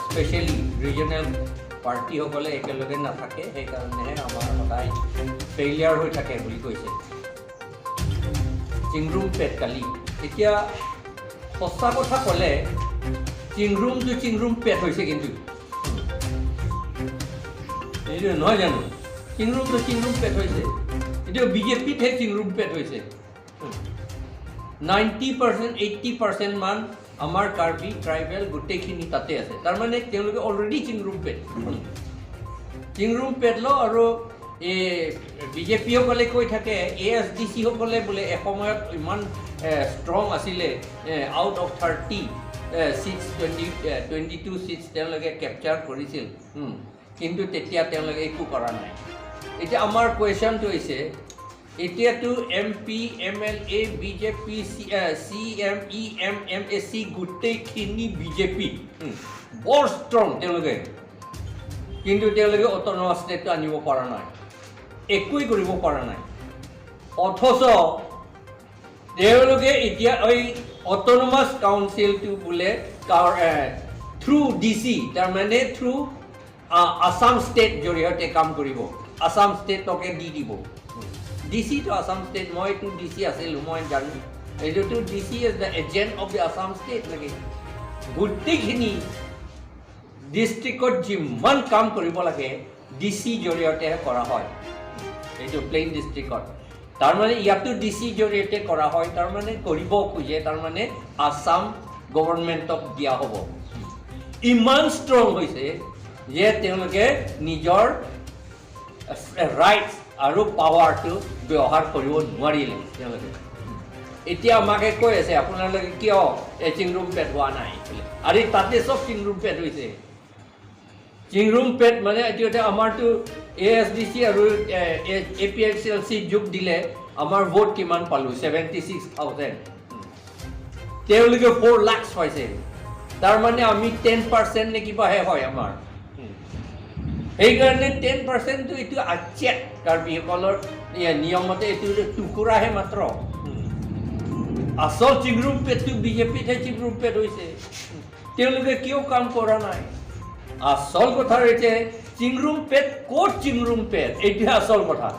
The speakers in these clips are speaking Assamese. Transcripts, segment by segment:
স্পেচিয়েলি ৰিজনেল পাৰ্টিসকলে একেলগে নাথাকে, সেইকাৰণেহে আমাৰ সদায় ফেইলিয়াৰ হৈ থাকে বুলি কৈছে। চিংৰুম পেট কালি এতিয়া সঁচা কথা ক'লে চিংৰুমটো চিংৰুম পেট হৈছে, কিন্তু এইটো নহয় জানো? চিংৰুমটো চিংৰুম পেট হৈছে, এইটো বিজেপিতহে চিংৰুম পেট হৈছে। 90%, 80% মান আমাৰ কাৰ্বি ট্ৰাইবেল গোটেইখিনি তাতে আছে। তাৰমানে তেওঁলোকে অলৰেডি চিংৰুম পেট, চিংৰুম পেট ল। আৰু এই বিজেপিসকলে কৈ থাকে, এ এছ ডি চিসকলে বোলে এসময়ত ইমান ষ্ট্ৰং আছিলে, out of 30 seats 22 seats তেওঁলোকে কেপচাৰ কৰিছিল, কিন্তু তেতিয়া তেওঁলোকে একো কৰা নাই। এতিয়া আমাৰ কুৱেশ্যনটো হৈছে, এতিয়াতো M P, M L A, BJP, C C M, E M, M A C গোটেইখিনি বিজেপি, বৰ ষ্ট্ৰং তেওঁলোকে, কিন্তু তেওঁলোকে অট'নমাছ ষ্টেটটো আনিব পৰা নাই, একোৱেই কৰিব পৰা নাই। অথচ তেওঁলোকে এতিয়া এই অট'নমাছ কাউন্সিলটো বোলে থ্ৰু ডি চি, তাৰমানে থ্ৰু আছাম ষ্টেট জৰিয়তে কাম কৰিব, আছাম ষ্টেটকে দি দিব। ডি চিটো আছাম ষ্টেট, মইতো ডি চি আছিলোঁ, মই জানো এইটোতো। DC is the agent of the Assam state লাগে। গোটেইখিনি ডিষ্ট্ৰিক্টত যিমান কাম কৰিব লাগে, ডি চি জৰিয়তেহে কৰা হয়, এইটো প্লেইন ডিষ্ট্ৰিক্টত। তাৰমানে ইয়াতো ডি চি জৰিয়তে কৰা হয়, তাৰমানে কৰিব খোজে, তাৰমানে আছাম গভৰ্ণমেণ্টক দিয়া হ'ব। ইমান ষ্ট্ৰং হৈছে যে তেওঁলোকে নিজৰ ৰাইটছ আৰু পাৱাৰটো ব্যৱহাৰ কৰিব নোৱাৰিলে তেওঁলোকে। এতিয়া আমাকে কৈ আছে, আপোনালোকে কিয় এই চিংৰুম পেট হোৱা নাই বোলে। আৰে, তাতে চব চিংৰুম পেট হৈছে। চিংৰুম পেট মানে এতিয়া আমাৰতো এ এছ ডি চি আৰু A P H L C যোগ দিলে আমাৰ ভোট কিমান পালোঁ? 76,000। তেওঁলোকে 4 লাখছ পাইছে। তাৰমানে আমি 10% নে কিবাহে হয় আমাৰ। সেইকাৰণে 10%টো এইটো আচ্ছা, কাৰ্বিসকলৰ নিয়মতে এইটো টুকুৰাহে মাত্ৰ। আচল চিংৰুম পেটটো বিজেপিতহে চিংৰুম পেট হৈছে। তেওঁলোকে কিয় কাম কৰা নাই? আচল কথা হৈছে চিংৰুম পেট ক'ত, চিংৰুম পেট, এইটোহে আচল কথা।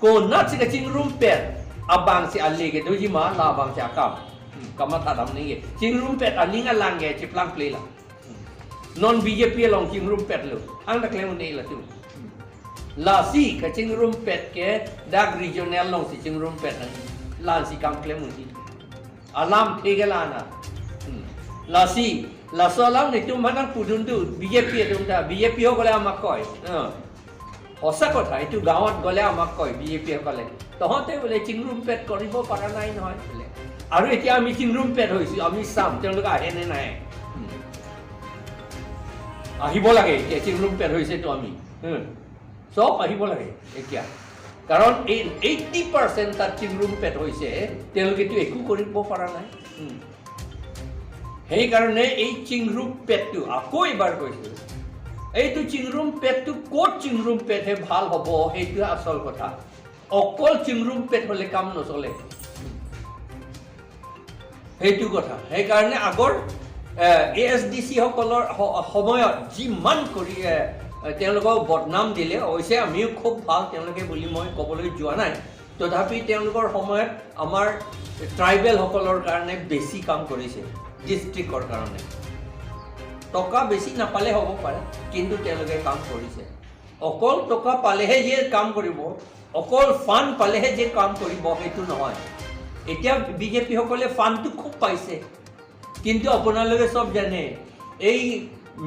Ko na si ka chingrum pet abang si ali ke doji ma la bang si akam kama thadam ni ke chingrum pet ani nga lang ke chiplang play la non BJP long chingrum pet lo ang da klem nei la tu la si ka chingrum pet ke dak regional long si chingrum pet na lan si kam klem si alam thege la na la si la so lam ni tu manang pudun tu BJP tu ta BJP সকলে আমাক কয়, সঁচা কথা এইটো, গাঁৱত গ'লে আমাক কয় বিজেপিসকলে, তহঁতে বোলে চিংৰুম পেট কৰিব পৰা নাই নহয় বোলে। আৰু এতিয়া আমি চিংৰুম পেট হৈছোঁ, আমি চাম তেওঁলোকে আহে নে নাহে। আহিব লাগে এতিয়া, চিংৰুম পেট হৈছেতো আমি, চব আহিব লাগে এতিয়া। কাৰণ এই 80% তাত চিংৰুম পেট হৈছে, তেওঁলোকেতো একো কৰিব পৰা নাই। সেইকাৰণে এই চিংৰুম পেটটো আকৌ এবাৰ কৈছোঁ, এইটো চিংৰুম পেটটো ক'ত চিংৰুম পেটহে ভাল হ'ব, সেইটোৱে আচল কথা। অকল চিংৰুম পেট হ'লে কাম নচলে, সেইটো কথা। সেইকাৰণে আগৰ এ এছ ডি চিসকলৰ সময়ত যিমান কৰি তেওঁলোকক বদনাম দিলে, অৱশ্যে আমিও খুব ভাল তেওঁলোকে বুলি মই ক'বলৈ যোৱা নাই, তথাপি তেওঁলোকৰ সময়ত আমাৰ ট্ৰাইবেলসকলৰ কাৰণে বেছি কাম কৰিছে। ডিষ্ট্ৰিক্টৰ কাৰণে টকা বেছি নাপালে হ'ব পাৰে, কিন্তু তেওঁলোকে কাম কৰিছে। অকল টকা পালেহে যে কাম কৰিব, অকল ফাণ্ড পালেহে যে কাম কৰিব, সেইটো নহয়। এতিয়া বিজেপিসকলে ফাণ্ডটো খুব পাইছে, কিন্তু আপোনালোকে চব জানে, এই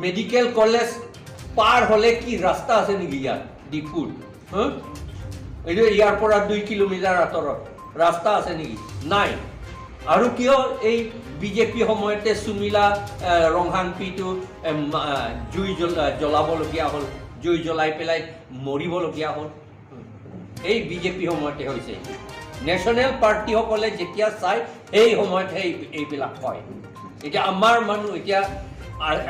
মেডিকেল কলেজ পাৰ হ'লে কি ৰাস্তা আছে নেকি ইয়াত ডিফুত? হা, এইটো ইয়াৰ পৰা 2 কিলোমিটাৰ আঁতৰত ৰাস্তা আছে নেকি? নাই। আৰু কিয় এই বিজেপি সময়তে সুমিলা ৰংহাংপিটো জুই জ্বলাবলগীয়া হ'ল, জুই জ্বলাই পেলাই মৰিবলগীয়া হ'ল? এই বিজেপি সময়তে হৈছে। নেশ্যনেল পাৰ্টিসকলে যেতিয়া চায়, সেই সময়ত সেই এইবিলাক হয়। এতিয়া আমাৰ মানুহ এতিয়া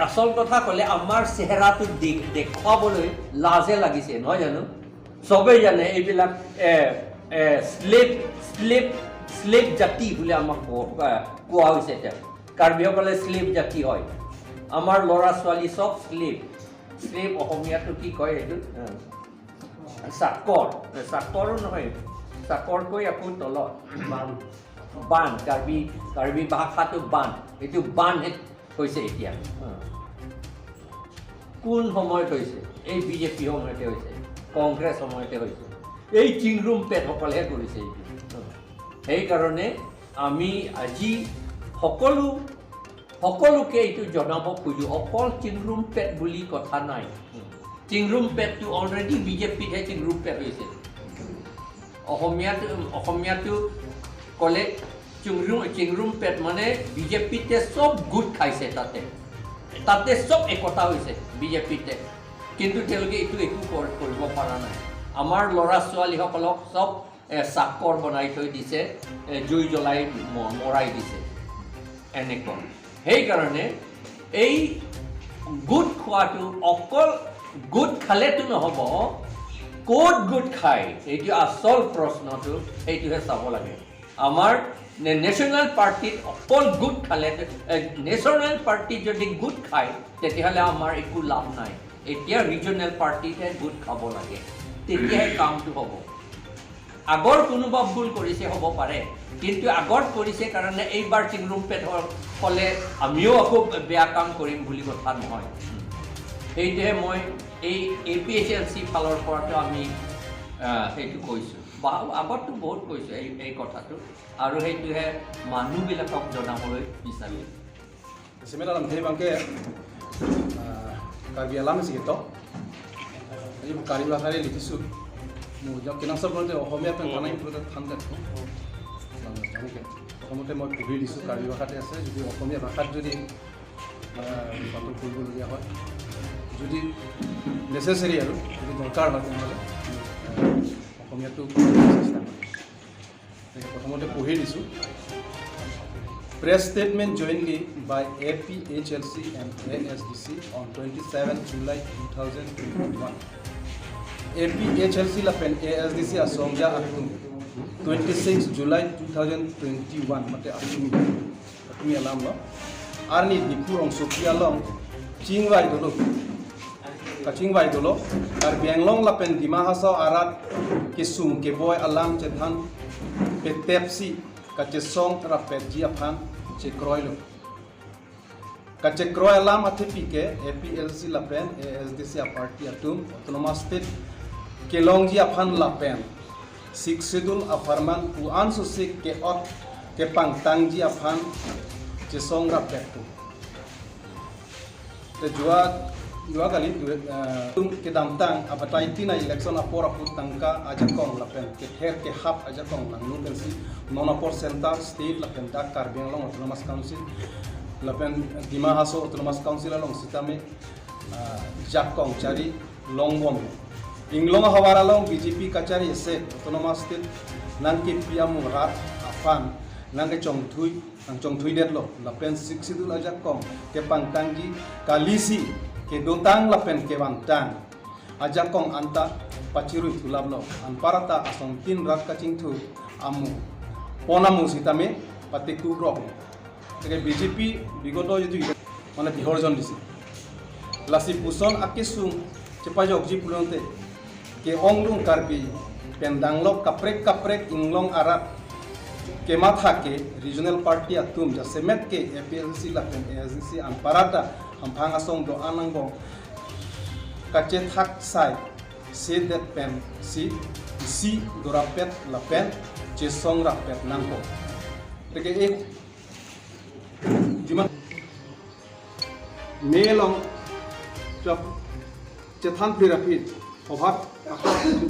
আচল কথা ক'লে আমাৰ চেহেৰাটো দেখুৱাবলৈ লাজে লাগিছে, নহয় জানো? চবেই জানে এইবিলাক শ্লেভ শ্লেভ শ্লেভ জাতি বুলি আমাক কোৱা হৈছে। এতিয়া কাৰ্বিসকলে শ্লেভ জাতি হয়। আমাৰ ল'ৰা ছোৱালী চব শ্লেভ। শ্লেভ অসমীয়াটো কি কয় এইটো? চাকৰ, চাকৰো নহয়, চাকৰকৈ আকৌ তলত বান, কাৰ্বি কাৰ্বি ভাষাটো বান, এইটো বানহে হৈছে এতিয়া। কোন সময়ত হৈছে? এই বিজেপি সময়তে হৈছে, কংগ্ৰেছ সময়তে হৈছে, এই চিংৰুম পেটসকলেহে কৰিছে এইটো। সেইকাৰণে আমি আজি সকলোকে এইটো জনাব খোজোঁ, অকল চিংৰুম পেট বুলি কথা নাই। চিংৰুম পেটটো অলৰেডি বিজেপিতহে চিংৰুম পেট হৈছে। অসমীয়াটো ক'লে চিংৰুম পেট মানে বিজেপিতে চব গোট খাইছে, তাতে তাতে চব একতা হৈছে বিজেপিতে, কিন্তু তেওঁলোকে এইটো একো কৰিব পৰা নাই। আমাৰ ল'ৰা ছোৱালীসকলক চব চাকৰ বনাই থৈ দিছে, জুই জ্বলাই মৰাই দিছে এনেকুৱা। সেইকাৰণে এই গোট খোৱাটো অকল গোট খালেতো নহ'ব, ক'ত গোট খায় এইটো আচল প্ৰশ্নটো, সেইটোহে চাব লাগে। আমাৰ নেশ্যনেল পাৰ্টিত অকল গোট খালে, নেশ্যনেল পাৰ্টিত যদি গোট খায় তেতিয়াহ'লে আমাৰ একো লাভ নাই। এতিয়া ৰিজনেল পাৰ্টিতহে গোট খাব লাগে, তেতিয়াহে কামটো হ'ব। আগৰ কোনোবা ভুল কৰিছে হ'ব পাৰে, কিন্তু আগত কৰিছে কাৰণে এইবাৰ চিংৰুম পেট ক'লে আমিও আকৌ বেয়া কাম কৰিম বুলি কথা নহয়। সেইটোহে মই এই A P H L C ফালৰ পৰাতো আমি সেইটো কৈছোঁ, বা আগততো বহুত কৈছোঁ এই কথাটো, আৰু সেইটোহে মানুহবিলাকক জনাবলৈ বিচাৰিছোঁ। Simela lam thei bangke Karbi alam sikito আজি কাৰ্বি ভাষাৰে লিখিছোঁ। মোৰ কেনাচৰ বলতে অসমীয়া পেন থানাই থান তেনেকৈ প্ৰথমতে মই পঢ়ি দিছোঁ, কাৰ্বি ভাষাতে আছে। যদি অসমীয়া ভাষাত যদি ৰূপান্তৰ কৰিবলগীয়া হয়, যদি নেচেচেৰী আৰু যদি দৰকাৰ হয়, তেনেহ'লে অসমীয়াটো চেষ্টা কৰিম। গতিকে প্ৰথমতে পঢ়ি দিছোঁ। Press statement jointly by APHLC and ASDC on 27 July 2021. APHLC lapen ASDC asongja atum 26 July 2021 mate atumi atumi alam lo arni dipu rong sophia long chingwai dolo ka chingwai dolo kar bianglong lapen Dima Hasao arat ke sum ke boy alam chethan pe tepsi ka che song rapet ji aphan che kroi lo ka che kroi alam athe ke APLC lapen ASDC a party atum autonomous state ke long ji aphan lapen six schedule a farman u ansu sik ke ot ke pang tang ji aphan che song rapet tu te যোৱাকালি ke damtang abatai tina election apor aput tangka ajakong lapen ke her ke hap ajakong langnu pensi non apor center state lapen dak Karbi Anglong Autonomous Council lapen Dima Hasao Autonomous Council along sitame jakong chari longbom inglong hawaralong BJP kachari ese autonomous state nangke piamu rat afan nangke chongthui nang chongthui det lo lapen six schedule ajakong ke pangtangji kalisi ke dotang lapen ke bantang ajakong anta pachirui thulablo anparata asong tin rat kaching thu amu ponamu sitame patiku rok তাকে বিজেপি বিগত যদি মানে বিসৰ্জন দিছে লাচি পোষণ আকিসুং চেপাজক G পুলতে ke onglung Karbi pendanglok kaprek kaprek inglong arat ke matha ke regional party atum ja semet ke APLC lapen ASDC anparata hamphang asong do anangbo kache thak sai se det pen si si dorapet lapen che song rapet nangko teke ek যিমান মেলং চেথান ফিৰাফিত সভাত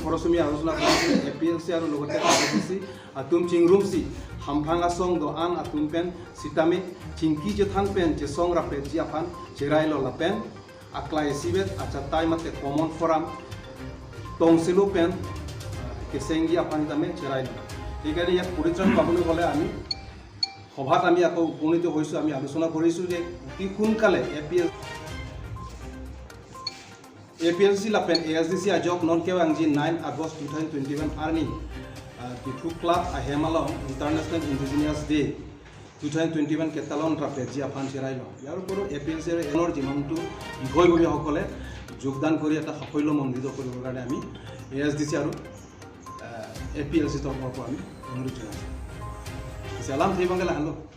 খৰচমীয়া আলোচনা কৰিছে এ পি এল চি আৰু লগতে আৰ ডি চি আতুম চিংৰুম চি হামফাং আচং দ আন আতুম পেন চিতামে চিংকি চেথান পেন চেচং ৰাপে জি আফান চেৰাই ললা পেন আকলাই চিবেত আচা তাই মাতে কমন ফৰাম টংচিলো পেন কেচেংগি আফান তামে চেৰাই ললা। সেইকাৰণে ইয়াত পৰিত্ৰাণ পাবলৈ হ'লে আমি সভাত আমি আকৌ উপনীত হৈছোঁ। আমি আলোচনা কৰিছোঁ যে অতি সোনকালে A P L C lapen A S D C আজক non কেৱাংজি 9 August 2021 Arni Diphu club আহেমালং international indigenous day 2021 কেটালন ট্ৰাফে জিয়া ফান চেৰাই লওঁ। ইয়াৰ উপৰিও এ পি এল চি এনৰ যিমানটো বিষয়ববীয়াসকলে যোগদান কৰি এটা সাফল্যমণ্ডিত কৰিবৰ কাৰণে আমি এ এছ ডি চি আৰু এ পি এল চি তৰফৰ পৰা আমি অনুৰোধ জনাইছোঁ। Salam, terima kasih.